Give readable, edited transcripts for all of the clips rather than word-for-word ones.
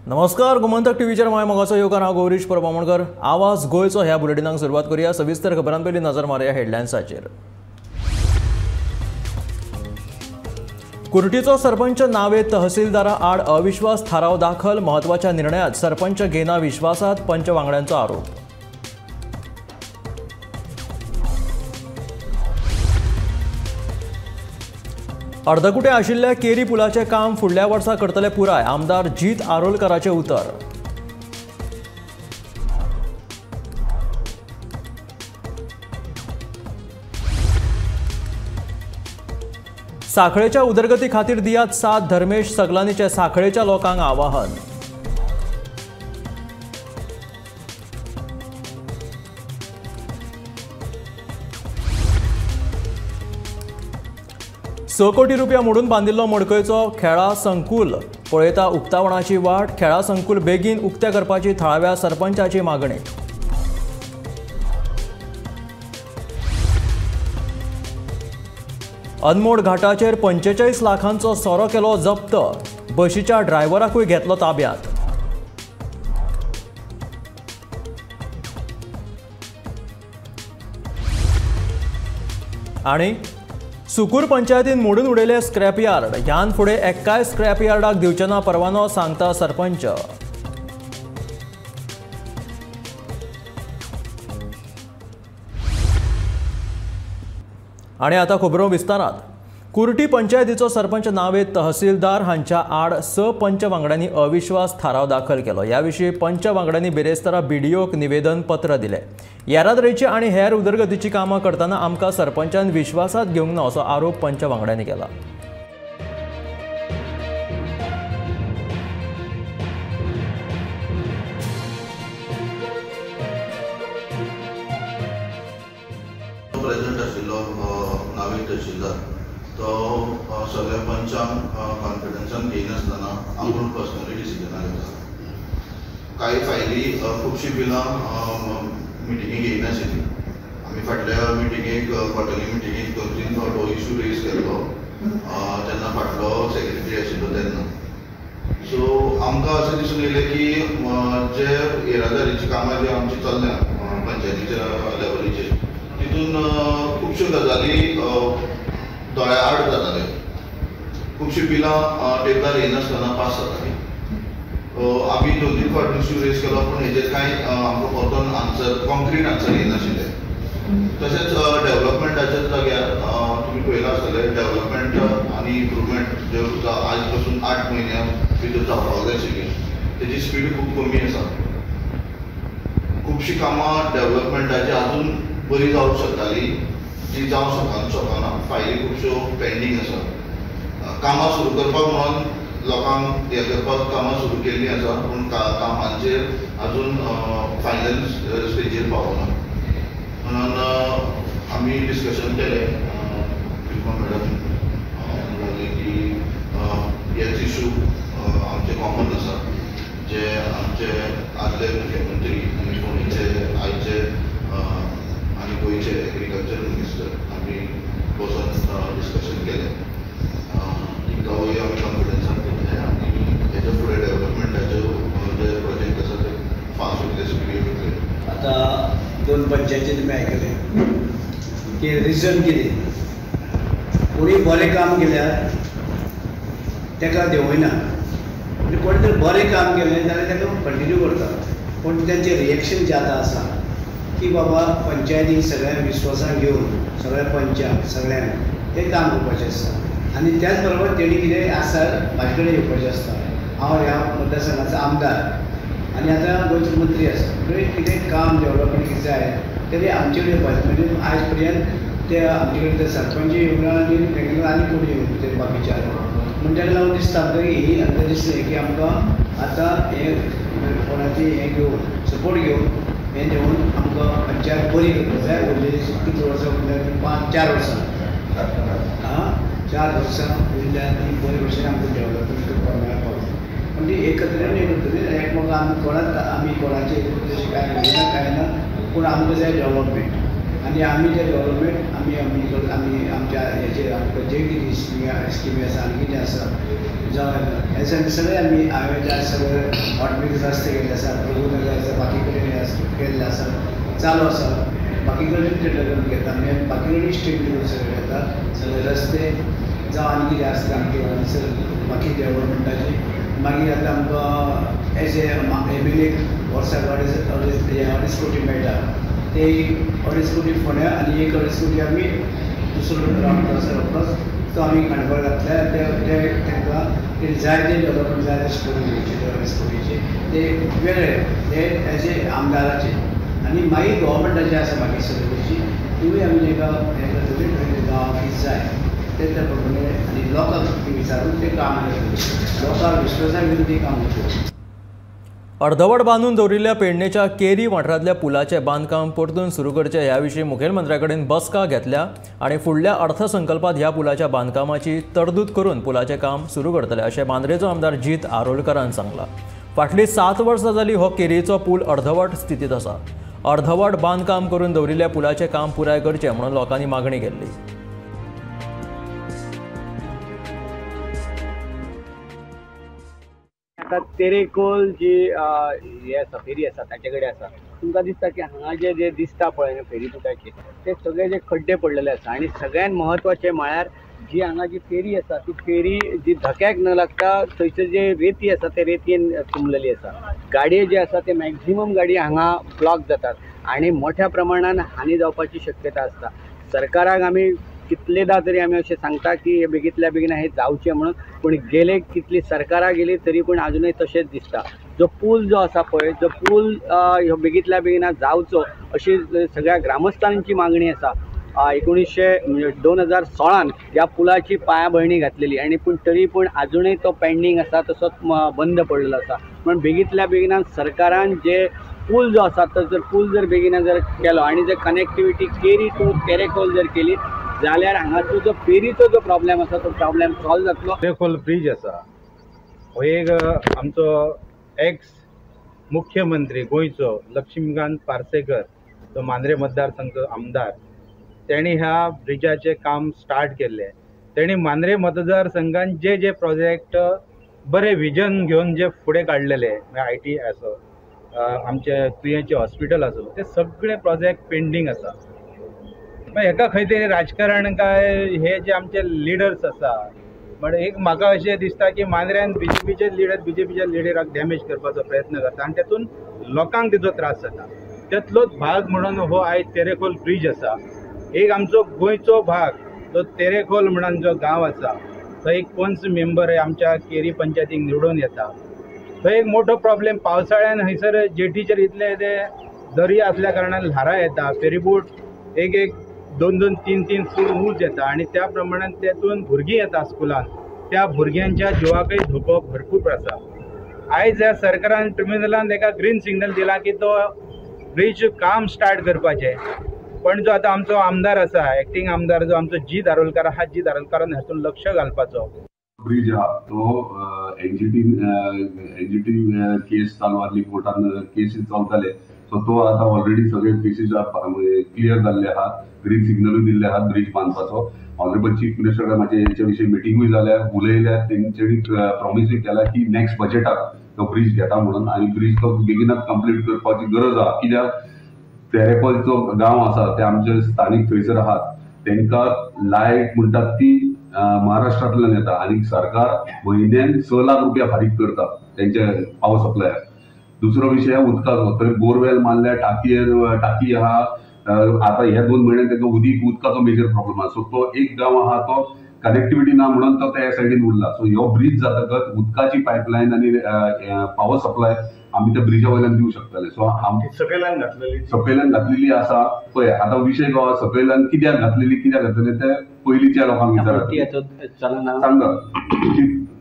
नमस्कार, गोमंतक टीव्हीचेर माय मोगाचो येवकार. हांव गौरीश परब आमोणकर. आवाज गोंयचो ह्या बुलेटिनाक सुरवात करूया. सविस्तर खबरां पयलीं नजर मारुया हेडलायन्साचेर. कुर्टीचो सरपंच नावे तहसीलदारा आड अविश्वास थाराव दाखल. म्हत्वाच्या निर्णयात सरपंच घेना विश्वासात, पंच वांगड्यांचो आरोप. अर्दकुटे आशिल्ल्या केरी पुलाचें काम फुडल्या वर्सा करतले पुराय, आमदार जीत आरोलकराचें उतर. सांखळेच्या उदरगती खातीर दियात साथ, धर्मेश सगलांनीचें सांखळेच्या लोकांक आवाहन. स कोटी रुपया मोडून बांदिल्लो मडकयचो खेळा संकुल पळयता उक्तावणाची वाट. खेळा संकुल बेगीन उक्त्या करपाची थळाव्या सरपंचाची मागणी. अनमोड घाटाचेर 45 लाखांचो सोरो केलो जप्त, बशीच्या ड्रायव्हराकूय घेतलो ताब्यांत. आनी सुकूर पंचायतीन मोडून उडयले स्क्रॅप यार्ड, ह्यान फुडें एक्काय स्क्रॅप यार्डाक दिवचे ना परवानो, सांगता सरपंच. आनी आतां खबरो विस्तारात. कुर्टी पंचायतीचो सरपंच नावे तहसीलदार हांच्या आड 6 पंच वांगड्यांनी अविश्वास थाराव दाखल केलो. ह्या विशीं पंच वांगड्यांनी बिरेस्तारा बीडीओक निवेदन पत्र दिलें. येरादारीची आनी हेर उदरगतीची कामां करतना आमकां सरपंचान विश्वासात घेवंक ना असो आरोप पंच वांगड्यांनी केला. प्रेझेंट आशिल्लो नावे तहसीलदार तो सगळ्या पंचांक कॉन्फिडन्सान घेयनासतना आपूण पर्सनली डिसिजनां घेता. कांय फायली खुबशीं बिलां मिटिंगेक येयनाशिल्लीं. आमी फाटल्या मिटिंगेक, क्वॉर्टरली मिटिंगेक 2-3 फावट हो इशू रेज केल्लो जेन्ना फाटलो सेक्रेटरी आशिल्लो तेन्ना. सो आमकां अशें दिसून येयलें की जे येरादारीचीं कामां जी आमची चल्ल्या पंचायतीच्या लेवलीचेर तितून खुबश्यो गजाली दोळ्या आड जाताले. खुबशीं बिलां टेबलार येयनासतना पास जातालीं. आमी 2-3 फावट इशू रेज केलो पूण हेजेर कांय आमकां परतून आन्सर, कॉन्क्रीट आन्सर येयनाशिल्लें. तशेंच डेवलपमेंटाच्या जाग्यार तुमी पळयलां आसतलें, डेवलपमेंट आनी इम्प्रुवमेंट ज्यो आज पासून 8 म्हयन्यां भितर जावपाक जाय आशिल्ली तेजी स्पीड खूब कमी आसा. खुबशीं कामां डेवलपमेंटाची आजून बरी जावंक शकताली, जी जावंक शकना. फायली खुबश्यो पेंडींग आसा. कामां सुरू करपाक म्हणून लोकांक हें करपाक कामां सुरू केल्लीं आसा पूण कामांचेर आजून फायनल स्टेजीर पावना. म्हणून आमी डिस्कशन केलें. विल्मा मॅडम लागले की हेच इशू आमचे कॉमन आसा, जे आमचे आदले मुख्यमंत्री आनी फोंडेचे आयचे आनी गोंयचे एग्रीकल्चर मिनिस्टर आमी बसून डिस्कशन केलें. तिंकावूय आमी कॉन्फिडन्सान घेतलें आनी हेच्या फुडें डेवलपमेंटाच्यो जे प्रोजेक्ट आसा ते फास्ट वयतले, स्पिडी वयतले. आतां 2 पंचायती तुमी आयकलें की रिजन कितें, कोणी बरें काम केल्यार ताका देंवयना, आनी कोणी तरी बरें काम केलें जाल्यार ताका कंटिन्यू करता. पूण तेंचें रिएक्शन जें आतां आसा की बाबा पंचायती सगळ्यांक विश्वासान घेवन सगळ्या पंचांक सगळ्यांक तें काम करपाचें आसता आनी त्याच बरोबर तेणी कितें आसा म्हाजे कडेन येवपाचें आसता. हांव ह्या मतदारसंघाचो आमदार आनी आतां गोंयचो मंत्री आसा, म्हणटकीर कितें काम डेवलपमेंट कितें जाय तरी आमचे कडेन येवपाचें. म्हणजे आयज पर्यंत ते आमचे कडेन ते सरपंच येवंक ना आनी तेंगेलो आनी कोण येवंक ते बाकीचे आसा. म्हण ताका लागून दिसता आमकां ही आमकां दिसलें की आमकां आतां हें कोणाचें हें घेवन सपोर्ट घेवन हें घेवन आमकां पंचायत बरी करपाक जाय. उरलेली कितलीं वर्सां उरल्या, 5-4 वर्सां, आं 4 वर्सां उरल्या ती बरे भशेन आमकां डेवलपमेंट करपाक मेळपाक जाय. पूण ती एकत्र हें करतली एकमेकां आमी कोणाक आमी कोणाचें तशें कांय उलयना कांय ना, पूण आमकां जाय डेवलपमेंट. आनी आमी जे गव्हर्मेंट आमी आमी आमी आमच्या हेचेर आमकां जे कितें स्किमी आसा आनी कितें आसा जावं हे सगळे आमी हांवें सगळे हॉटमिक्स रस्ते केल्ले आसा, प्रभुनगर आसा, बाकी कडेन केल्ले आसा, चालू आसा, बाकी कडेन ते डेवलप घेता आमी, बाकी कडेन स्टेट लेवल सगळे घेता, सगळे रस्ते जावं आनी कितें आसता आमचे हांगासर बाकी डेवलपमेंटाचे. मागीर आतां आमकां एज ए एम एल एक वर्साक अडेज अडेज अडेज कोटी मेळटा, ते 2.5 कोटी फोंड्या आनी 1.5 कोटी आमी दुसरो रावंड आसा रोकडोच तो आमी खांडपार घातल्या. ते तांकां ते जाय ते डेवलपमेंट जाय तशें करून घेवचे ते 2.5 कोटीचे ते वेगळे ते एज ए आमदाराचे. आनी मागीर गव्हर्मेंटाचे आसा बाकी सगळ्याची तिवूय आमी तांकां हें करतले गांवांक कितें जाय ते त्या प्रमाणे आनी लोकांक विचारून ते काम करतले, लोकांक विश्वासान घेवन ते काम करतले. अर्धवट बांदून दवरिल्ल्या पेडणेच्या केरी वाठारांतल्या पुलाचें बांदकाम परतून सुरू करचें ह्या विशीं मुखेलमंत्र्या कडेन बसका घेतल्या आनी फुडल्या अर्थसंकल्पांत ह्या पुलाच्या बांदकामाची तरतूद करून पुलाचें काम सुरू करतले अशें मांद्रेचो आमदार जीत आरोलकरान सांगलां. फाटलीं 7 वर्सां जालीं हो केरीचो पूल अर्धवट स्थितींत आसा. अर्धवट बांदकाम करून दवरिल्ल्या पुलाचें काम पुराय करचें म्हणून लोकांनी मागणी केल्ली. आतां तेरेखोल जी हे आसा फेरी आसा ताचे कडेन आसा, तुमकां दिसता की हांगा जे जे दिसता पळय न्हू फेरी पुटाचे ते सगळे जे खड्डे पडलेले आसा. आनी सगळ्यात म्हत्वाचें म्हळ्यार जी हांगा जी फेरी आसा ती फेरी जी धक्याक न लागता थंयसर जे रेती आसा ते रेतयेन तुंबलेली आसा. गाडये जे आसा ते मॅक्झिमम गाडी हांगा ब्लॉक जातात आनी मोठ्या प्रमाणान हानी जावपाची शक्यता आसता. सरकाराक आमी कितलेदा तरी आमी अशें सांगता की हे बेगीतल्या बेगीन हे जावचें म्हणून, पूण गेले कितली सरकारां गेली तरी पूण आजुनूय तशेंच दिसता. जो पूल जो आसा पळय जो पूल ह्यो बेगीतल्या बेगीन जावचो अशी सगळ्या ग्रामस्थांची मागणी आसा. 2016 ह्या पुलाची पायाभरणी घातलेली आनी पूण तरी पूण आजुनूय तो पेंडींग आसा, तसोच बंद पडलेलो आसा. म्हण बेगीतल्या बेगिनान सरकारान जे पूल जो आसा तो जर पूल जर बेगीन जर केलो आनी जर कनेक्टिविटी केरी टू तेरेखोल जर केली जाल्यार हांगाचो जो फेरीचो जो प्रॉब्लेम आसा तो प्रॉब्लेम सॉल्व जातलो. तेरेखोल ब्रीज आसा हो एक आमचो एक्स मुख्यमंत्री गोंयचो लक्ष्मीकांत पार्सेकर जो मांद्रे मतदारसंघ आमदार तेणी ह्या ब्रिजाचें काम स्टार्ट केल्लें. तेणी मांद्रे मतदारसंघान जे जे प्रोजेक्ट बरे विजन घेवन जे फुडें काडलेले, I T आसो, आमचे तुयेंचें हॉस्पिटल आसो, ते सगळे प्रोजेक्ट पेंडींग आसा. मागीर हेका खंय तरी राजकारण काय हे जे आमचे लिडर्स आसा, बट एक म्हाका अशें दिसता की मांद्र्यान बीजेपीचे लिडर बीजेपीच्या लिडराक डॅमेज करपाचो प्रयत्न करता आनी तेतून लोकांक तेजो त्रास जाता. तेतलोच भाग म्हणून हो आयज तेरेखोल ब्रीज आसा. एक आमचो गोंयचो भाग जो तेरेखोल म्हणून जो गांव आसा थंय एक पंच मेंबर आमच्या केरी पंचायतीक निवडून येता. थंय एक मोठो प्रॉब्लेम पावसाळ्यान हयसर जेटीचेर इतले ते दर्या आसल्या कारणान ल्हारां येता, फेरीबोट एक एक 2-2, 3-3 फूट ऊंच येता आनी त्या प्रमाणान तेतून भुरगीं येता स्कुलान, त्या भुरग्यांच्या जिवाकय धोको भरपूर आसा. आयज ह्या सरकारान ट्रिब्युनलान ताका ग्रीन सिग्नल दिला की तो ब्रीज काम स्टार्ट करपाचें, पण जो आतां आमचो आमदार आसा, एक्टींग आमदार जो आमचो जीत आरोलकार आहा, जीत आरोलकारान हातून लक्ष घालपाचो. ब्रीज आहा तो एनजीटी केस चालू आहली, कोर्टान केसीस चलताले, सो तो आतां ऑलरेडी सगळे केसीस क्लियर जाल्ले आहा, ग्रीन सिग्नलूय दिल्ले आहा ब्रीज बांदपाचो. ऑनरेबल चीफ मिनिस्टर म्हाजे हेच्या विशीं मिटिंगूय जाल्या, उलयल्या, तेंच्यांनी प्रॉमिसूय केला की नेक्स्ट बजेटाक तो ब्रीज घेता म्हणून आनी ब्रीज तो बेगिनात कंप्लीट करपाची गरज आहा. कित्याक तेरेखोलचो गांव आसा ते आमचे स्थानीक थंयसर आहात तेंकां लायट म्हणटात ती महाराष्ट्रांतल्यान येता आनी सरकार म्हयन्यान 6 लाख रुपया फारीक करता तेंच्या पावर सप्लायाक. दुसरो विशय उदकाचो, थंय बोरवेल मारल्या, टाकी आहा. आतां ह्या 2 म्हयन्यान तांकां उदकाचो मेजर प्रॉब्लम आहा. सो तो एक गांव आहा तो कनेक्टिविटी ना म्हणून तो त्या सायडीन उरला. सो ह्यो ब्रीज जातकच उदकाची पायपलायन आनी पावर सप्लाय आमी त्या ब्रिजा वयल्यान दिवंक शकतले. सो सकयल्यान घातलेली आसा पळय. आतां विशय गोवा सकयल्यान कित्याक घातलेली, कित्याक घातलेली ते पयलींच्या लोकांक विचारता, सांगा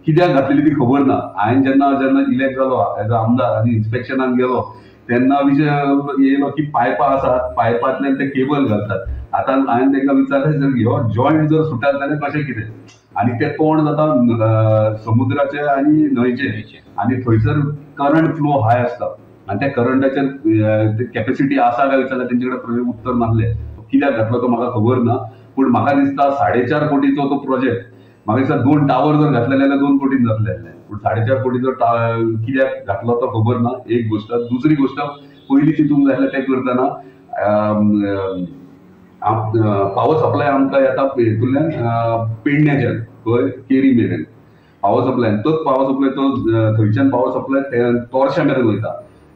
कित्याक घातलेली ती खबर ना. हांवें जेन्ना जेन्ना इलेक्ट जालो एज अ आमदार आनी इन्स्पेक्शनाक गेलो तेन्ना विशय येयलो की पायपां आसात, पायपांतल्यान ते केबल घालतात. आतां हांवें तांकां विचारलें जर ह्यो जॉयंट जर सुटत जाल्यार कशें कितें, आनी तें तोंड जाता समुद्राचें आनी न्हंयचें, आनी थंयसर करंट फ्लो हाय आसता आनी त्या करंटाचेर कॅपेसिटी आसा काय विचारल्यार तेंचे कडेन उत्तर नासलें. कित्याक घातलो तो म्हाका खबर ना, पूण म्हाका दिसता 4.5 कोटीचो तो प्रोजेक्ट, म्हाका दिसता 2 टावर जर घातले जाल्यार 2 कोटीन जातले आसले, पूण 4.5 कोटीचो कित्याक घातलो तो खबर ना. एक गोश्ट. दुसरी गोश्ट, पयलीं चिंतूंक जाय आसलें तें करतना पावर सप्लाय आमकां येता हितूंतल्यान पेडण्याच्यान खंय केरी मेरेन पावर सप्लाय, तोच पावर सप्लाय तो थंयच्यान पावर सप्लाय तोरशा मेरेन वयता.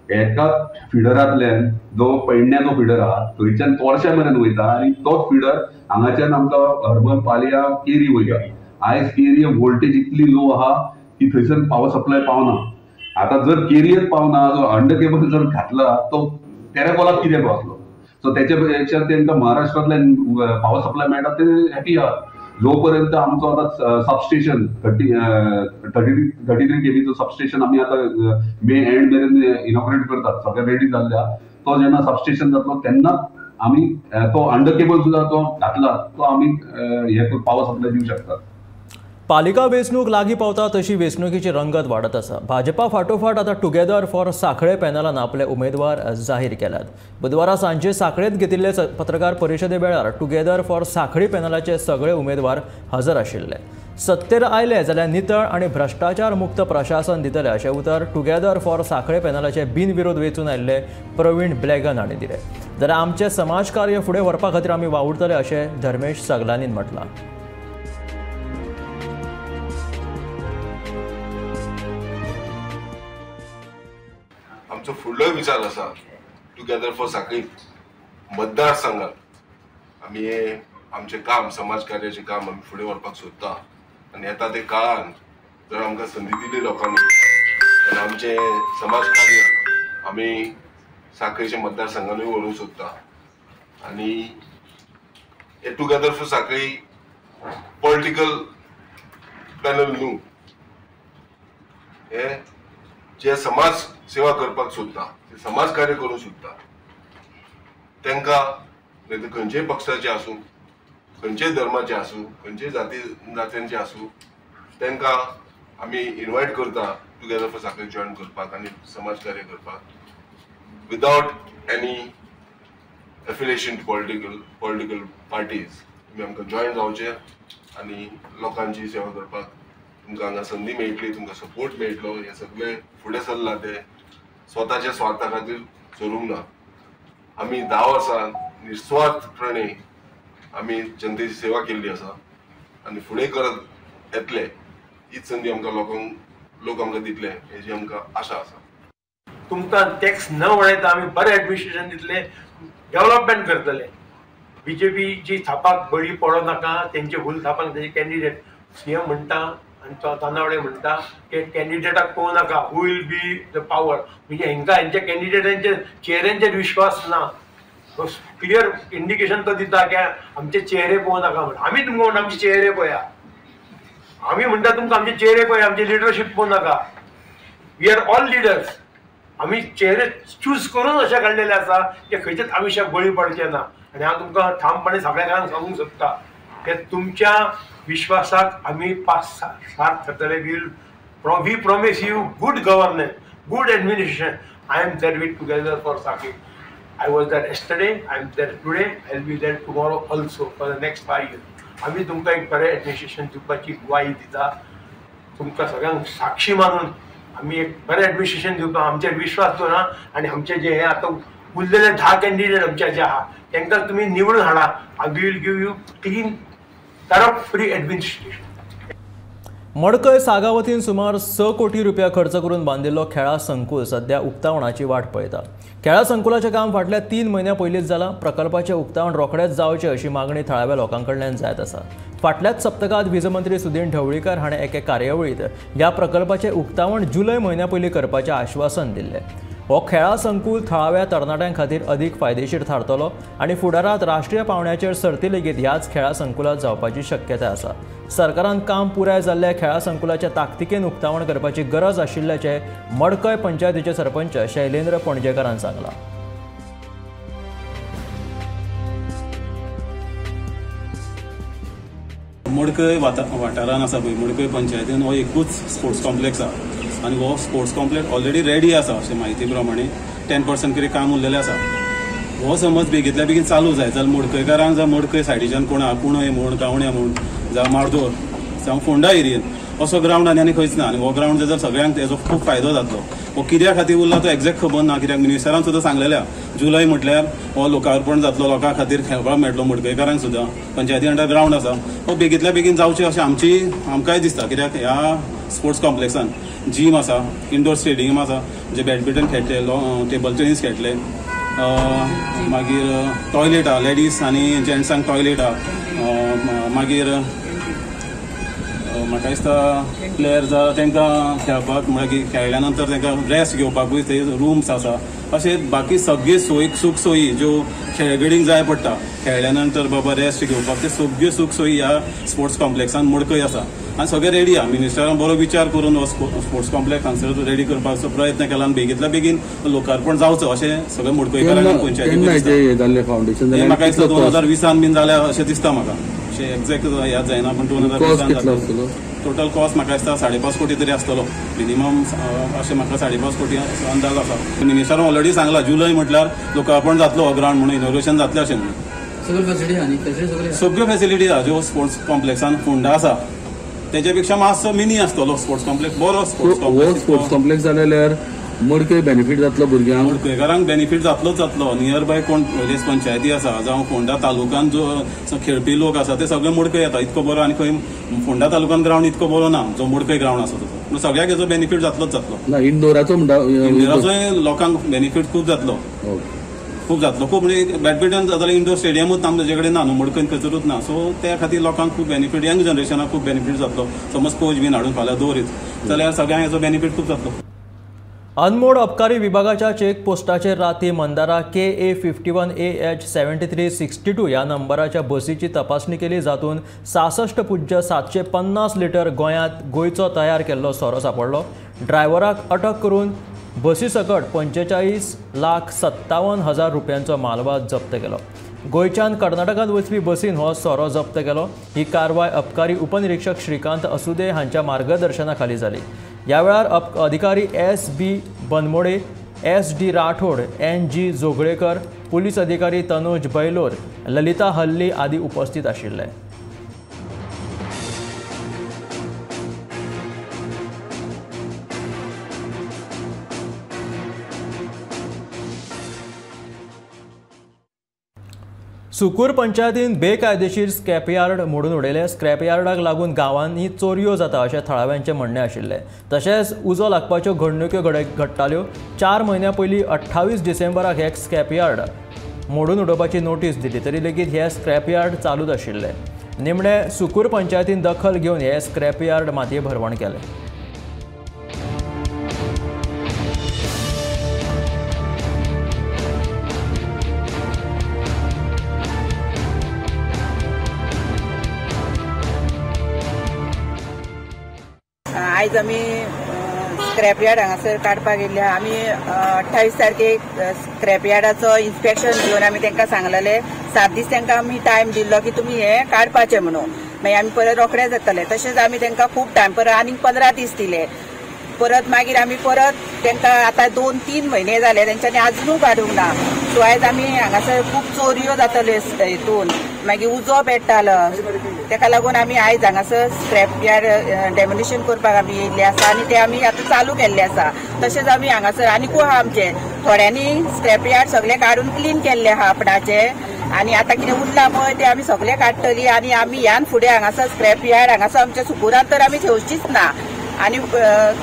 एका फिडरांतल्यान जो पेडण्याचो फिडर आहा थंयच्यान तोरशा मेरेन वयता आनी तोच फिडर हांगाच्यान आमकां हर्बल पालया केरी वयता. आयज केरी वोल्टेज इतली लो आहा की थंयसर पावर सप्लाय पावना. आतां जर केरियर पावना, जो अंडर केबल जर घातला तो तेरेकोलाक कित्याक वतलो? सो तेच्या पेक्षा तेंकां महाराष्ट्रांतल्यान पावर सप्लाय मेळटा ते हॅपी आहा. जो पर्यंत आमचो आतां सबस्टेशन 33 केबीचो सबस्टेशन आमी आतां मे एंड मेरेन इनॉग्रेट करतात, सगळें रेडी जाल्लें आहा. तो जेन्ना सबस्टेशन जातलो तेन्ना आमी तो अंडर केबल सुद्दां तो घातला तो आमी हे पावर सप्लाय दिवंक शकतात. पालिका वेंचणूक लागीं पावता तशी वेंचणुकेची रंगत वाडत आसा. भाजपा फाटोफाट आतां टुगेदर फॉर सांखळे पॅनलान आपले उमेदवार जाहीर केल्यात. बुधवारा सांजे सांखळेंत घेतिल्ले पत्रकार परिशदे वेळार टुगेदर फॉर सांखळी पॅनलाचे सगळे उमेदवार हजर आशिल्ले. सत्तेर आयले जाल्यार नितळ आनी भ्रश्टाचार मुक्त प्रशासन दितले अशें उतर टुगेदर फॉर सांखळे पॅनलाचे बिनविरोध वेंचून आयिल्ले प्रवीण ब्लॅगन हांणी दिलें. जाल्यार आमचें समाजकार्य फुडें व्हरपा खातीर आमी वावुरतले अशें धर्मेश सगलानीन म्हटलां. आमचो फुडलोय विचार आसा टुगेदर फॉर सांखळी मतदारसंघात आमी हे आमचें काम, समाज कार्याचें काम आमी फुडें व्हरपाक सोदता आनी येता ते काळान जर आमकां संदी दिली लोकांनी जाल्यार आमचें समाज कार्य आमी सांखळीच्या मतदारसंघानूय व्हरूंक सोदता. आनी हे together for Sanquelim political panel न्हू, हे जे समाज सेवा करपाक सोदता, जे समाज कार्य करूंक सोदता तांकां, नाही तर खंयच्याय पक्षाचे आसूं, खंयच्याय धर्माचे आसूं, खंयच्याय जात्यांचे आसूं, तांकां आमी इनवायट करता टुगेदर फॉर सांखळी जॉयन करपाक आनी समाज कार्य करपाक without any affiliation to political parties. तुमी आमकां जॉयन जावचें आनी लोकांची सेवा करपाक तुमकां हांगा संदी मेळटली, तुमकां सपोर्ट मेळटलो. हे सगळे फुडें सरला ते स्वताच्या स्वार्था खातीर सरूंक ना. आमी 10 वर्सां निस्वार्थपणे आमी जनतेची सेवा केल्ली आसा आनी फुडें करत येतले. हीच संदी आमकां लोक आमकां दितले हेजी आमकां आशा आसा. तुमकां टॅक्स न वाडयता आमी बरें एडमिनिस्ट्रेशन दितले, डेव्हलपमेंट करतले. बीजेपीची थापाक बळी पडो नाका, तेंचे भूल थापाक तेंचे कॅन्डिडेट सीएम म्हणटा आनी तो तानावडे म्हणटा की कॅन्डिडेटाक पळोवं नाका, who will be the power. म्हणजे हेंकां हेंच्या कॅन्डिडेटांच्या चेहऱ्यांचेर विश्वास ना. क्लियर इंडिकेशन तो दिता की आमचे चेहरे पळोवं नाका म्हण. आमी तुमकां म्हणटा आमचे चेहरे पळया, आमी म्हणटा तुमकां आमचे चेहरे पळया, आमचे लिडरशीप पळोवं नाका. We are all leaders. आमी चेहरे चूज करून अशें काडलेले आसा की खंयच्याच आमिशाक बळी पडचे ना. आनी हांव तुमकां ठामपणे सगळ्यांक सांगूंक सोदता की तुमच्या विश्वासाक आमी साथ थरतले. We promise you good governance, good administration. I am there with together for Sanquelim. I was there yesterday, I am there today, I will be there tomorrow also for the next 5 years. आमी तुमकां एक बरें administration दिवपाची ग्वाही दिता. तुमकां सगळ्यांक साक्षी मानून आमी एक बरें एडमिनिस्ट्रेशन दिवपाक आमचेर विश्वास दवरा. आनी आमचे जे हे आतां उरलेले 10 कॅन्डिडेट आमचे जे आहा तांकां तुमी निवडून हाडा. We will give you clean, corrupt free administration. Madkai सागावतीन सुमार 6 कोटी रुपया खर्च करून बांदिल्लो खेळा संकुल सध्या उक्तावणाची वाट पळयता. खेळा संकुलाचें काम फाटल्या 3 म्हयन्यां पयलींच जालां. प्रकल्पाचें उक्तावण रोखडेंच जावचें अशी मागणी थळाव्या लोकां कडल्यान जायत आसा. फाटल्याच सप्तकांत वीज मंत्री सुदीन ढवळीकर हाणें एके कार्यावळींत ह्या प्रकल्पाचें उक्तावण जुलय म्हयन्या पयलीं करपाचें आश्वासन दिल्लें. हो खेळा संकुल थळाव्या तरणाट्यां खातीर अदीक फायदेशीर थारतलो आनी फुडारांत राष्ट्रीय पांवड्याचेर सर्ती लेगीत ह्याच खेळा संकुलांत जावपाची शक्यताय आसा. सरकारान काम पुराय जाल्ल्या खेळा संकुलाच्या ताकतिकेन उक्तावण करपाची गरज आशिल्ल्याचें मडकय पंचायतीचे सरपंच शैलेंद्र पणजेकारान सांगलां. मडकय वाठारान आसा पळय, मडकय पंचायतीन हो एकूच स्पोर्ट्स कॉम्प्लेक्स आसा आनी हो स्पोर्ट्स कॉम्प्लेक्स ऑलरेडी रेडी आसा अशें म्हायती प्रमाणे 10% कितें काम उरलेलें आसा. हो समज बेगींतल्या बेगीन चालू जाय जाल्यार मडकयकारांक जावं मडकय सायडीच्यान कोण आहा कुणय म्हूण गावण्या म्हूण जावं मार्दोर जावं फोंडा एरियेन असो ग्रावंड आनी आनी खंयच ना आनी हो ग्रावंड जाल्यार सगळ्यांक तेजो खूब फायदो जातलो. हो कित्या खातीर उरला तो एग्जॅक्ट खबर ना, कित्याक मिनिस्टरान सुद्दां सांगलेल्या जुलय म्हटल्यार हो लोकार्पण जातलो, लोकां खातीर खेळपाक मेळटलो, मडकयकारांक सुद्दां पंचायती अंडर ग्रावंड आसा, हो बेगींतल्या बेगीन जावचें अशें आमची आमकांय दिसता. कित्याक ह्या स्पोर्ट्स कॉम्प्लेक्सान जीम आसा, इंडोर स्टेडियम आसा, जे बॅडमिंटन खेळटले, टेबल टेनीस खेळटले, मागीर टॉयलेट आहा, लेडीज आनी जेंट्सांक टॉयलेट आहा, मागीर म्हाका दिसता प्लेयर जावं तांकां खेळपाक म्हळ्यार खेळ्ळ्या नंतर तांकां रेस्ट घेवपाकूय थंय रुम्स आसा. अशें बाकी सगळी सोयी सूख सोयी ज्यो खेळगडींक जाय पडटा खेळ्ळ्या नंतर बाबा रेस्ट घेवपाक, ते सगळ्यो सूख सोयी ह्या स्पोर्ट्स कॉम्प्लेक्सान मडकय आसा आनी सगळें रेडी आहा. मिनिस्टरान बरो विचार करून हो स्पोर्ट्स कॉम्प्लेक्स हांगसर रेडी करपाचो प्रयत्न केला आनी बेगींतल्या बेगीन लोकार्पण जावचो अशें सगळें मडकयकारांक पंचायती म्हाका दिसता 2020 बीन जाल्या अशें दिसता म्हाका, अशें एग्जॅक्ट याद जायना पूण 2020 टोटल कॉस्ट म्हाका दिसता 5.5 कोटी तरी आसतलो मिनिमम, अशें म्हाका 5.5 कोटी अंदाज आसा. मिनिस्टरान ऑलरेडी सांगला जुलय म्हटल्यार लोकार्पण जातलो हो ग्रावंड म्हणून, इनॉग्रेशन जातलें अशें म्हणून. सगळ्यो फेसिलिटी आहा ज्यो स्पोर्ट्स कॉम्प्लेक्सान फोंडा आसा तेच्या पेक्षा मातसो मिनी आसतलो स्पोर्ट्स कॉम्प्लेक्स, बरो स्पोर्ट्स कॉम्प्लेक्स. स्पोर्ट्स कॉम्प्लेक्स जाल्यार मडकय बेनिफीट जातलो भुरग्यांक, मडकयकारांक बेनिफीट जातलोच जातलो. नियर बाय कोण वेरेस पंचायती आसा जावं फोंडा तालुक्यान जो खेळपी लोक आसा ते सगळे मडकय येता, इतको बरो आनी खंय फोंडा तालुक्यान ग्रावंड इतको बरो ना जो मडकय ग्रावंड आसा तसो, पूण सगळ्याक हेजो बेनिफीट जातलोच जातलो. ना इंडोराचो म्हणटा, इंडोराचोय लोकांक बेनिफीट खूब जातलो, खूब जातलो, खूब म्हणजे बॅडमिंटन जाल्यार इंडोर स्टेडियमूच ना ताजे कडेन ना न्हू, मडकयन खंयसरूच ना, सो त्या खातीर लोकांक खूब बेनिफीट, यंग जनरेशनाक खूब बेनिफीट जातलो. समज कोच बीन हाडून फाल्यां दवरीत जाल्यार सगळ्यांक हेजो बेनिफीट खूब जातलो. अनमोड अबकारी विभागाच्या चेक पोस्टाचेर राती मंदारा KA 51 AH 7362 ह्या नंबराच्या बसीची तपासणी केली, जातून 66.750 लिटर गोंयांत गोंयचो तयार केल्लो सोरो सांपडलो. ड्रायव्हराक अटक करून बसी सकट 45,57,000 रुपयांचो मालवाज जप्त केलो. गोंयच्यान कर्नाटकांत वचपी बसीन हो सोरो जप्त केलो. ही कारवाय अबकारी उपनिरीक्षक श्रीकांत असुदे हांच्या मार्गदर्शना खाली जाली. ह्या वेळार अधिकारी SB Banmode, SD Rathod, NG Joglekar, police अधिकारी तनोज बैलोर, ललिता हल्ली आदी उपस्थित आशिल्ले. सुकूर पंचायतीन बेकायदेशीर स्क्रॅपयार्ड मोडून उडयलें. स्क्रॅपयार्डाक लागून गांवांनी चोरयो जाता अशें थळाव्यांचें म्हणणें आशिल्लें. तशेंच उजो लागपाच्यो घडणुक्यो घडटाल्यो. 4 म्हयन्यां पयलीं 28 डिसेंबराक हे स्क्रॅपयार्ड मोडून उडोवपाची नोटीस दिली तरी लेगीत हे स्क्रॅपयार्ड चालूच आशिल्लें. निमणें सुकूर पंचायतीन दखल घेवन हे स्क्रॅपयार्ड मातये भरवण केलें. आयज आमी स्क्रॅपयार्ड हांगासर काडपाक येयल्ले. आमी 28 तारखेक स्क्रॅपयार्डाचो इन्स्पेक्शन घेवन आमी तांकां सांगलेले 7 दीस तांकां आमी टायम दिल्लो की तुमी हें काडपाचें म्हणून, मागीर आमी परत रोखडे जातले. तशेंच आमी तांकां खूब टायम परत आनीक 15 दीस दिले. परत मागीर आमी परत तांकां आतां 2-3 म्हयने जाले तेंच्यांनी आजुनूय काडूंक ना. सो आयज आमी हांगासर खूब चोरयो जातल्यो हितून, मागीर उजो पेट्टालो, तेका लागून आमी आयज हांगासर स्क्रॅपयार्ड डेमोलिशन करपाक आमी येयल्ले आसा आनी ते आमी आतां चालू केल्ले आसा. तशेंच आमी हांगासर आनीकूय आहा आमचे थोड्यांनी स्क्रॅपयार्ड सगळे काडून क्लीन केल्ले आहा आपणाचे, आनी आतां कितें उरलां पळय ते आमी सगळे काडटली. आनी आमी ह्यान फुडें हांगासर स्क्रॅपयार्ड हांगासर आमच्या सुकूरान तर आमी ठेवचीच ना आनी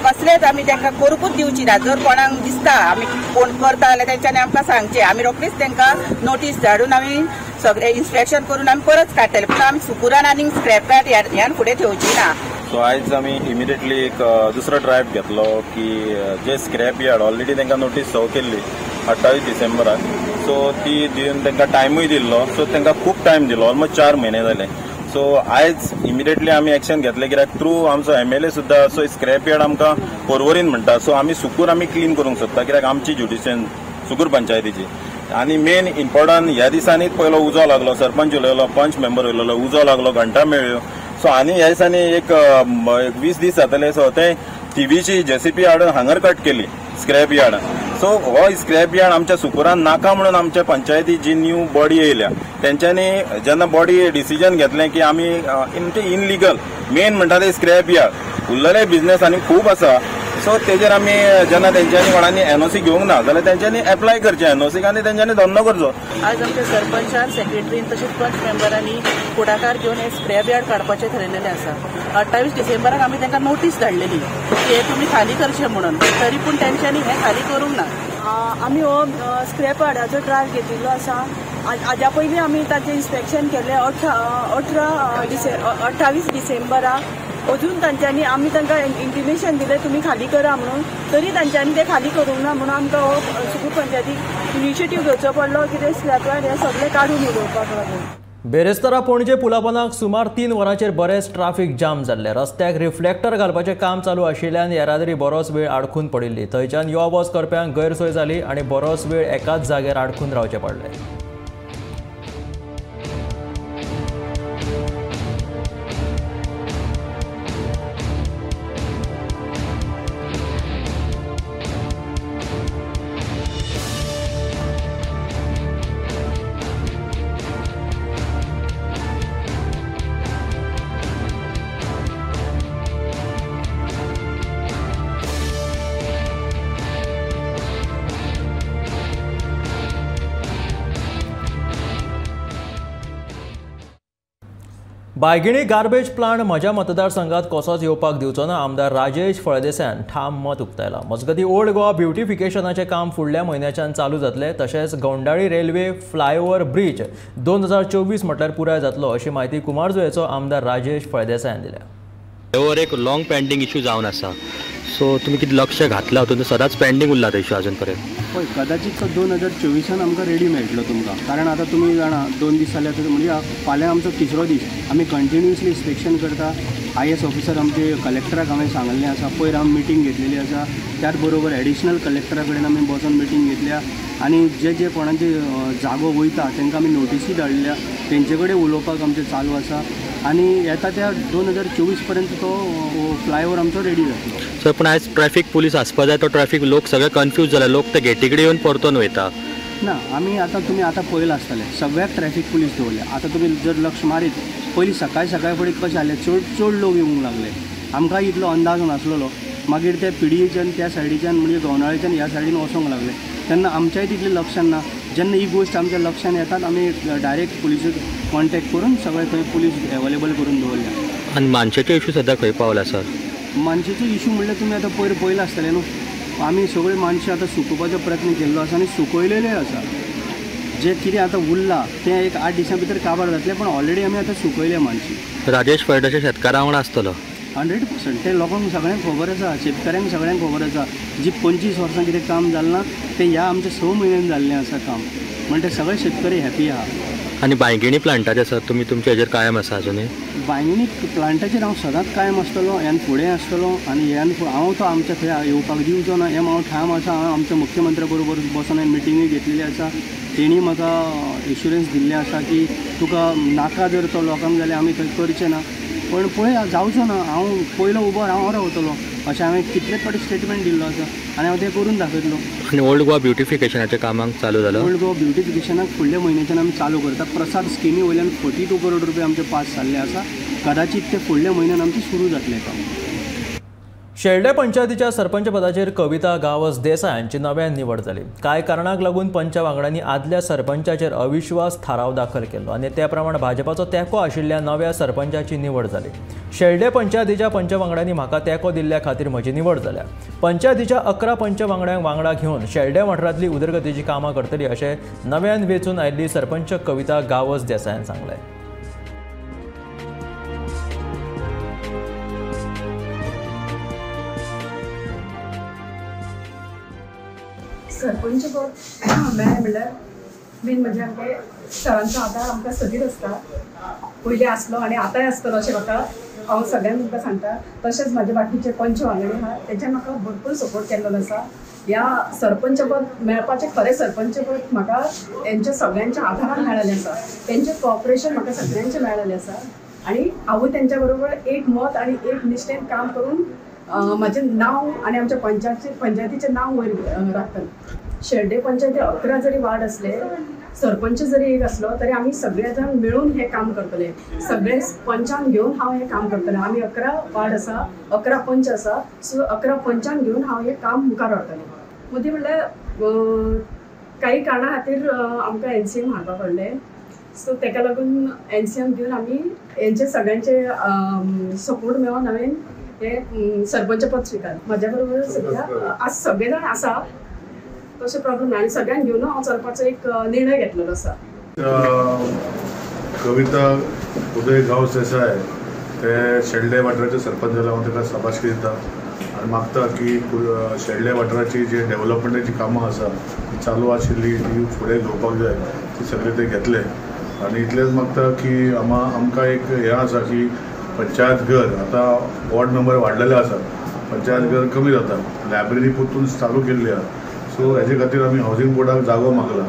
कसलेच आमी तांकां करूंकूच दिवची ना. जर कोणाक दिसता आमी कोण करता जाल्यार तेंच्यांनी आमकां सांगचें, आमी रोखडीच तांकां नोटीस धाडून आमी सगळें इन्स्पेक्शन करून आमी परत काडटले. पूण आमी सुकूरान आनी स्क्रॅपयार्ड ह्यान फुडें ठेवची ना. सो आयज आमी इमिडिएटली एक दुसरो ड्रायव्ह घेतलो की जे स्क्रॅप यार्ड ऑलरेडी तांकां नोटीस सर्व केल्ली 28 डिसेंबराक, सो ती दिवन तांकां टायमूय दिल्लो, सो तांकां खूब टायम दिलो, ऑलमोस्ट 4 म्हयने जाले. सो आयज इमिडिएटली आमी एक्शन घेतले कित्याक थ्रू आमचो MLA सुद्दां सो स्क्रॅप यार्ड आमकां पर्वरीन म्हणटा, सो आमी सुकूर आमी क्लीन करूंक सोदता कित्याक आमची ज्युडिशन सुकूर पंचायतीची. आनी मेन इम्पॉर्टंट ह्या दिसांनीच पयलो उजो लागलो, सरपंच उलयलो, पंच मेंबर उलयलो, उजो लागलो, घंटा मेळ्ळ्यो. सो आनी ह्या दिसांनी एक 20 दीस जातले, सो ते टीव्हीची जेसीपी हाडून हांगर कट केली स्क्रॅप यार्ड. सो हो स्क्रॅप यार्ड आमच्या सुकूरान नाका म्हणून आमच्या पंचायती जी न्यू बॉडी येयल्या तेंच्यांनी जेन्ना बॉडी डिसिजन घेतलें की आमी इनलिगल मेन म्हणटा ते स्क्रॅप यार्ड, उरलेले बिझनेस आनी खूब आसा. सो तेजेर आमी जेन्ना तेंच्यांनी कोणांनी एनओसी घेवंक ना जाल्यार तेंच्यांनी एप्लाय करचें एनओसीक आनी तेंच्यांनी धंदो करचो. आज आमच्या सरपंचान, सेक्रेटरीन तशेंच पंच मेंबरांनी फुडाकार घेवन हे स्क्रॅप यार्ड काडपाचें थारायलेलें आसा. 28 डिसेंबराक आमी तांकां नोटीस धाडलेली की हे तुमी खाली करचें म्हणून, तरी पूण तेंच्यांनी हें खाली करूंक ना. आमी हो स्क्रॅप यार्डाचो ड्रायव्ह घेतिल्लो आसा. हाज्या पयलीं आमी ताचें इन्स्पेक्शन केलें 28 डिसेंबराक. अजून तांच्यांनी आमी तांकां इंटिमेशन दिलें तुमी खाली करा म्हणून, तरी तांच्यांनी तें खाली करूंक ना म्हणून आमकां हो सुकूर पंचायतीक इनिशिएटीव घेवचो पडलो की ते स्क्रॅप यार्ड हें सगळें काडून उडोवपाक लागून. बेरेस्तारा पणजे पुलापोनाक सुमार 3 वरांचेर बरेंच ट्राफिक जाम जाल्लें. रस्त्याक रिफ्लेक्टर घालपाचें काम चालू आशिल्ल्यान येरादारी बरोच वेळ आडखून पडिल्ली. थंयच्यान यो वच करप्यांक गैरसोय जाली आनी बरोच वेळ एकाच जाग्यार आडखून रावचें पडलें. बायगिणी गार्बेज प्लांट म्हज्या मतदारसंघात कसोच येवपाक दिवचो ना, आमदार राजेश फळदेसायान ठाम मत उक्तायलां. मजगतीं ओल्ड गोवा ब्युटिफिकेशनाचें काम फुडल्या म्हयन्याच्यान चालू जातलें. तशेंच गौंडाळी रेल्वे फ्लायओव्हर ब्रिज 2024 म्हटल्यार पुराय जातलो अशी म्हायती कुमारजुवेचो आमदार राजेश फळदेसायान दिल्या. फ्लायओव्हर एक लॉंग पेंडींग इशू जावन आसा, सो तुमी कितें लक्ष घातलां तातूंत सदांच पेंडींग उरला तो इशू अजून पर्यंत? पळय, कदाचित तो 2024 आमकां रेडी मेळटलो तुमकां, कारण आतां तुमी जाणा 2 दीस जाले आतां, म्हणजे फाल्यां आमचो तिसरो दीस आमी कंटिन्युअसली इन्स्पेक्शन करता. IAS officer आमचे कलेक्टराक हांवें सांगल्लें आसा, पयर आमी मिटींग घेतलेली आसा, त्याच बरोबर एडिशनल कलेक्टरा कडेन आमी बसून मिटींग घेतल्या आनी जे जे कोणाचे जागो वयता तांकां आमी नोटिसी धाडल्या, तेंचे कडेन उलोवपाक आमचें चालू आसा आनी येता त्या 2024 पर्यंत तो फ्लायओवर आमचो रेडी जातलो. सर, पूण आयज ट्रॅफिक पुलीस आसपा जाय, तो ट्रॅफिक लोक सगळे कन्फ्यूज जाले, लोक ते गेटी कडेन येवन परतून वयता. ना, आमी आतां तुमी आतां पळयलां आसतलें सगळ्याक ट्रॅफिक पुलीस दवरल्या. आतां तुमी जर लक्ष मारीत पयलीं सकाळी सकाळी फुडें कशें जालें, चड चड लोक येवंक लागले, आमकां इतलो अंदाज नासलेलो. मागीर ते पिडयेच्यान त्या सायडीच्यान म्हणजे गवनाळेच्यान ह्या सायडीन वचोंक लागले, तेन्ना आमच्याय तितलें लक्षान ना. जेन्ना ही गोश्ट आमच्या लक्षान येतात आमी डायरेक्ट पुलिसेक कॉन्टेक्ट करून सगळे थंय पुलीस एवेलेबल करून दवरल्या. आनी मानशेचो इशू सद्या खंय पावला सर? मानशेचो इशू म्हणल्यार तुमी आतां पयर पळयलां आसतलें न्हू, आमी सगळे मानशे आतां सुकोवपाचो प्रयत्न केल्लो आसा आनी सुकयलेले आसा. जे कितें आतां उरलां तें एक 8 दिसां भितर काबार जातलें, पण ऑलरेडी आमी आतां सुकयले मानशी. राजेश फळदेसाय शेतकारां वांगडा आसतलो 100%. ते लोकांक सगळ्यांक खबर आसा, शेतकऱ्यांक सगळ्यांक खबर आसा. जी 25 वर्सां कितें काम जालें ना तें ह्या आमच्या 6 म्हयन्यान जाल्लें आसा काम, म्हणटा सगळे शेतकरी हॅपी आहा. आनी बांयगिणी प्लांटाचेर सर तुमी तुमच्या हेजेर कायम आसा अजुनूय? बांयगिणी प्लांटाचेर हांव सदांच कायम आसतलो, ह्यान फुडें आसतलो आनी ह्यान हांव तो आमच्या थंय येवपाक दिवचो ना हें हांव ठाम आसा. हांव आमच्या मुख्यमंत्र्या बरोबर बसून हांवें मिटिंगूय घेतलेली आसा, तेणी म्हाका एश्युरन्स दिल्लें आसा की तुका नाका जर तो लोकांक जाल्यार आमी थंय करचें ना, पण पळय जावचो ना, हांव पयलो उबो हांव रावतलो अशें हांवें कितलेच फावटी स्टेटमेंट दिल्लो आसा आनी हांव तें करून दाखयतलो. आनी ओल्ड गोवा ब्युटिफिकेशनाच्या कामाक चालू जालो? ओल्ड गोवा ब्युटिफिकेशनाक फुडल्या म्हयन्याच्यान आमी चालू करता. प्रसाद स्किमी वयल्यान 42 करोड रुपया आमचे पास जाल्ले आसा, कदाचित ते फुडल्या म्हयन्यान आमचें सुरू जातलें काम. शेल्डें पंचायतीच्या सरपंचपदाचेर कविता गावस देसाय हांची नव्यान निवड जाली. कांय कारणांक लागून पंच वांगड्यांनी आदल्या सरपंचाचेर अविश्वास थाराव दाखल केलो आनी ते प्रमाण भाजपाचो तेंको आशिल्ल्या नव्या सरपंचाची निवड जाली. शेल्डें पंचायतीच्या पंच वांगड्यांनी म्हाका तेंको दिल्ल्या खातीर म्हजी निवड जाल्या. पंचायतीच्या 11 पंच वांगड्यांक वांगडा घेवन शेल्डें वाठारांतली उदरगतीची कामां करतली अशें नव्यान वेंचून आयिल्ली सरपंच कविता गावस देसायान सांगलें. सरपंच पद मेळ्ळें म्हणल्यार मेन म्हणजे आमचे सरांचो आदार आमकां सदींच आसता, पयलीं आसलो आनी आतांय आसतलो अशें म्हाका हांव सगळ्यांक तुमकां सांगता. तशेंच म्हाजे बाकीचे पंच वांगडी आहा तेंच्यान म्हाका भरपूर सपोर्ट केल्लो आसा. ह्या सरपंच पद मेळपाचें खरें सरपंच पद म्हाका तेंच्या सगळ्यांच्या आदारान मेळिल्लें आसा, तेंचें कॉपरेशन म्हाका सगळ्यांचें मेळिल्लें आसा आनी हांवूय तेंच्या बरोबर एक मत आनी एक निश्ठेन काम करून म्हाजें नांव आनी आमच्या पंचायतीचें नांव वयर राखतलें. शेल्डें पंचायती 11 जरी वार्ड आसले, सरपंच जरी एक आसलो तरी आमी सगळे जाण मेळून हें काम करतले. सगळे पंचांक घेवन हांव हें काम करतलें. आमी 11 वार्ड आसा, 11 पंच आसा, सो 11 पंचांक घेवन हांव हें काम मुखार व्हरतलें. मदीं म्हणल्यार काही कारणा खातीर आमकां NCM हाडपा पडलें. सो तेका लागून NCM घेवन आमी हेंचे सगळ्यांचे सपोर्ट मेळोन हांवें हें सरपंच पद स्विकारलें. म्हाज्या बरोबर सद्या आज सगळे जाण आसा, तशें प्रॉब्लम ना आनी सगळ्यांक घेवन हांव चलपाचो एक निर्णय घेतलेलो आसा. कविता उदय गांवस देसाय ते शेल्डें वाठाराचे सरपंच जाले, हांव ताका शाबासकी दिता आनी मागता की शेल्डें वाठाराची जी डेव्हलपमेंटाची कामां आसा ती चालू आशिल्ली ती फुडें घेवपाक जाय, ती सगळी ते घेतले. आनी इतलेंच मागता की आमकां एक हें आसा की पंचायत घर आतां वॉर्ड मेंबर वाडलेले आसा, पंचायत घर कमी जाता, लायब्ररी परतून चालू केल्ली आसा. सो हेजे खातीर आमी हावजींग बोर्डाक जागो मागला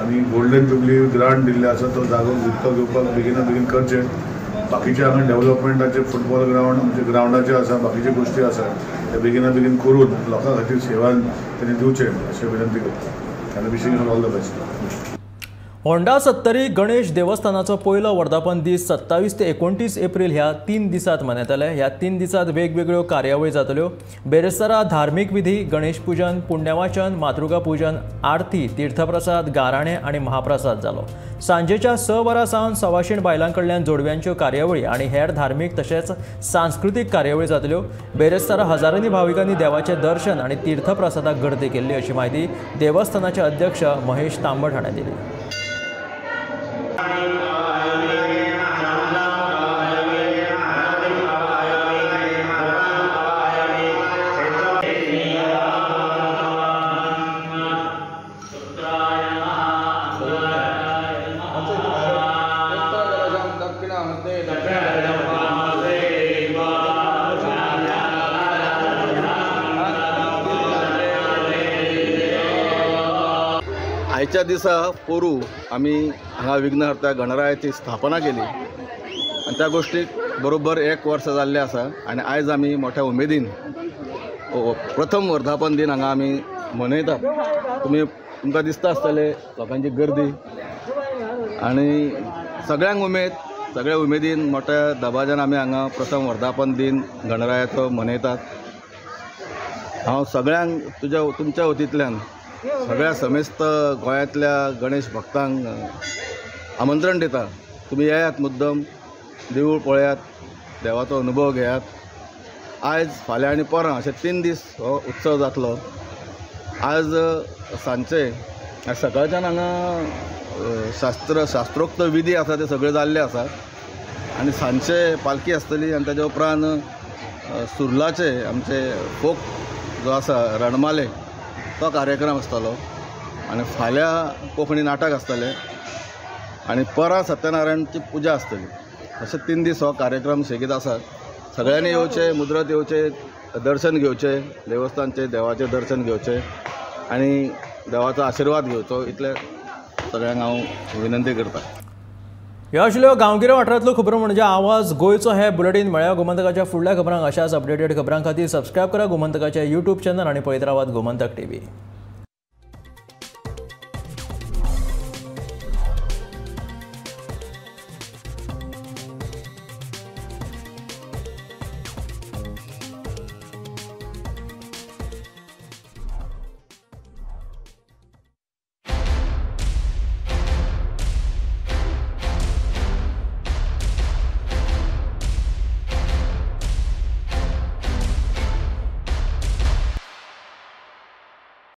आनी गोल्डन जुबली ग्रांट दिल्ले आसा, तो जागो विकतो घेवपाक बेगिना बेगीन करचें. बाकीचे हांगा डेव्हलपमेंटाचे फुटबॉल ग्रावंड आमचे ग्रावंडाचे आसा, बाकीचे गोश्टी आसा ते बेगिना बेगीन करून लोकां खातीर सेवा तेणी दिवचें अशें विनंती करता आनी wishing all the best. Honda Sattari Ganesh देवस्थानाचो पयलो वर्धापन दीस 27 ते 29 एप्रिल ह्या 3 दिसांत मनयतले. ह्या 3 दिसांत वेगवेगळ्यो कार्यावळी जातल्यो. बेरेस्तारा धार्मीक विधी, गणेश पूजन, पुण्यवाचन, मातृका पूजन, आरती, तीर्थप्रसाद, गाराणे आनी महाप्रसाद जालो. सांजेच्या 6 वरां सावन सवाशीण बायलां कडल्यान जोडव्यांच्यो कार्यावळी आनी हेर धार्मीक तशेंच सांस्कृतीक कार्यावळी जातल्यो. बेरेस्तारा हजारांनी भाविकांनी देवाचें दर्शन आनी तीर्थप्रसादाक गर्दी केल्ली अशी म्हायती देवस्थानाचे अध्यक्ष महेश तांबट हाणें दिली. आयच्या दिसा पोरू आमी हांगा विघ्नहर्ता गणरायाची स्थापना केली आनी त्या गोश्टीक बरोबर 1 वर्स जाल्लें आसा आनी आयज आमी मोठ्या उमेदीन प्रथम वर्धापन दिन हांगा आमी मनयतात. तुमकां दिसता आसतलें लोकांची गर्दी आनी सगळ्यांक उमेद, सगळ्या उमेदीन मोठ्या दबाज्यान आमी हांगा प्रथम वर्धापन दिन गणरायाचो मनयतात. हांव सगळ्यांक तुमच्या वतींतल्यान सगळ्या समेस्त गोंयांतल्या गणेश भक्तांक आमंत्रण दिता, तुमी येयात, मुद्दम देवूळ पळयात, देवाचो अनुभव घेयात. आयज, फाल्यां आनी परां अशे 3 दीस हो उत्सव जातलो. आज सांजचे सकाळच्यान हांगा शास्त्रोक्त विधी आसा ते सगळे जाल्ले आसा आनी सांजचे पालखी आसतली आनी ताच्या उपरांत सुर्लाचे आमचे फोक जो आसा रणमाले तो कार्यक्रम आसतलो आनी फाल्यां कोंकणी नाटक आसतलें आनी परां सत्यनारायणची पुजा आसतली. अशे 3 दीस हो कार्यक्रम सेगीत आसा. सगळ्यांनी येवचें, मुद्रत येवचें, दर्शन घेवचें, देवस्थानचें देवाचें दर्शन घेवचें आनी देवाचो आशिर्वाद घेवचो, इतलें सगळ्यांक हांव विनंती करता. ह्यो आशिल्ल्यो गांवगिऱ्या वाठारांतल्यो खबरो म्हणजे आवाज गोंयचो हे बुलेटीन. मेळ्ळ्या गोमंतकाच्या फुडल्या खबरांक. अशाच अपडेटेड खबरां खातीर सबस्क्रायब करा गोमंतकाचे यूट्यूब चॅनल आनी पळयत रावात गोमंतक टीव्ही.